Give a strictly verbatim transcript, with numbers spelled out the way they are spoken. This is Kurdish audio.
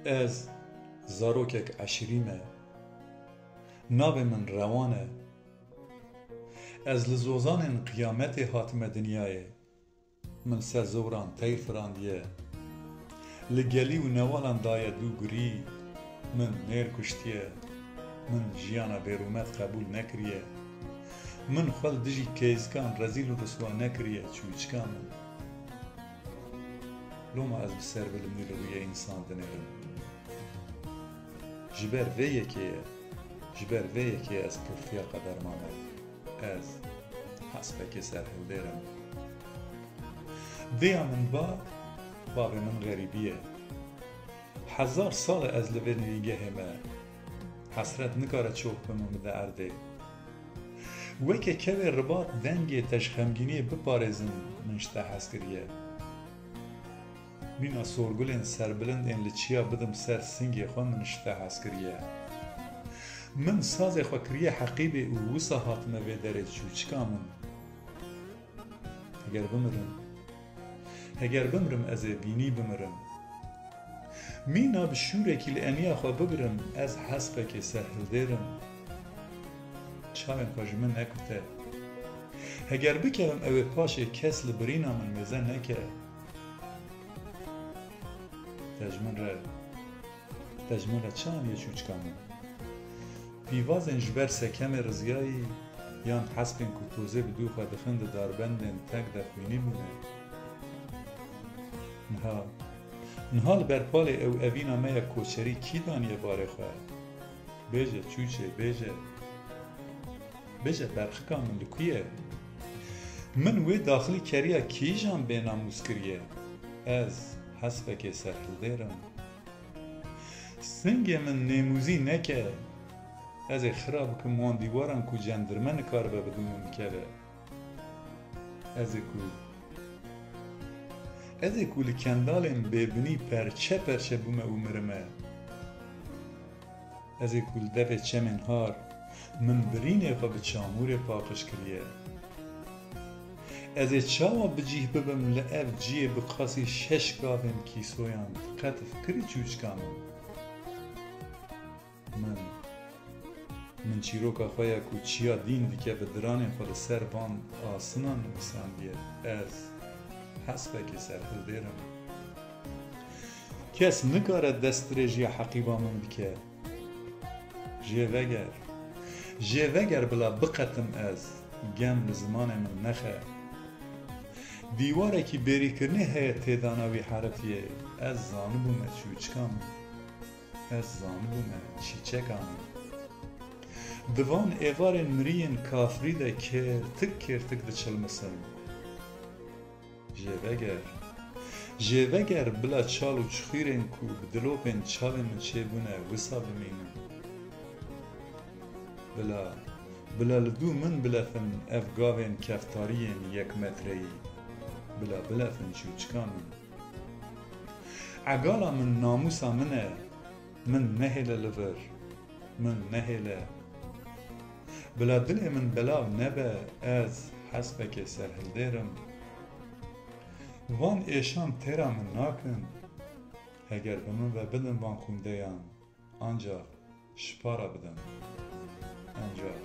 Ez zarokek eşîrî me. Navê min Rewan e. Ez li zozanên qiyametê hatime dinyayê. Min ser zoran teyr firandiye. Li gelî û newalan daye dû gurî. Min nêr kuştiye. Min jiyana bêrûmet qebûl nekiriye. Min xwe li dijî keyzkan rezîl û riswa nekiriye çûçika min. Loma ez bi serbilimdî li rûyê însan dinêrim. Ji ber vê yekê ye, ji ber vê yekê ez pirtiya qederma me. Ez hespekê serhildêr im. Dêya min ba, bavê min xerîbî ye. Hezar sal e ez li vê nivîngehê me. Hesret nikare çok bim û bide erdê. Weke kevê ribat dengê te ji xemgîniyê biparêzin min ji te hez kiriye. Mîna sorgulên serbilind ên li çiya bidim ser singê xwe min ji te hez kiriye. Min sazê xwe kiriye heqîbê û wisa hatime vê derê çûçika min. Heger bimirim, heger bimrim ez ê bînî bimirim. Mîna bi şûrekî li eniya xwe bigirim, ez hespekê serhildêr im. Çavên xwe ji min nekute. Heger bikevim ew ê paşê kes li birîna min mêze neke. Te ji min re, te ji min re çi aniye çûçika min? Pîvazên ji ber sekemê riziyayî yan hespên ku tozê bi dû xwe dixin di darbendên tek de xwînî bûne. Niha, niha li ber palê ew evîna me ya koçerî kî daniye barê xwe? Bêje çûçê, bêje. Bêje berxika min li ku ye? Min wê daxilî keriya kîjan bênamûs kiriye? Ez hespekê serhildêr im. Singê min nêmûzî neke. Ez ê xira bikim wan dîwaran ku cendirme nikaribe bi dû min bikeve. Ez ê ku, ez ê ku li kendalên bêbinî perçe perçe bûme û mirime. Ez ê ku li devê çemên har min birînê xwe bi çamûrê paqij kiriye. Ez ê çawa bi cîh bibim li ev ciyê bi qasî şeş gavên kîsoyan? Qet fikirî çûçika min? Min, min çîroka xwe ya ku çiya dîn dike bi diranên xwe li ser van asinan nivîsandiye. Ez hespekê serhildêr im. Kes nikare destdirêjiya heqîba min bike. Jê veger. Jê veger bila biqetim ez. Gem li zimanê min nexe. Dîwarekî bêrîkirinê heye têdana wî herifiyê. Ez zanibûme çûçika min. Ez zanibûme çîçeka min. Di van êvarên mirî yên kafirî de kêrtik kêrtik diçilmisim. Jê veger. Jê veger bila çal û çixîrên ku bi dilopên çavên min çêbûne wisa bimînim. Bila, bila li dû min bilefin ev gavên keftariyên yek metreyî. Bila bilefin çûçika min. Egala min namûsa min e. Min nehêle li vir. Min nehêle. Bila dilê min belav nebe, ez hespekê serhildêr im. Van êşan têra min nakin. Heger bi min ve bidin van xûndeyan, ancax ji para bidin. Ancax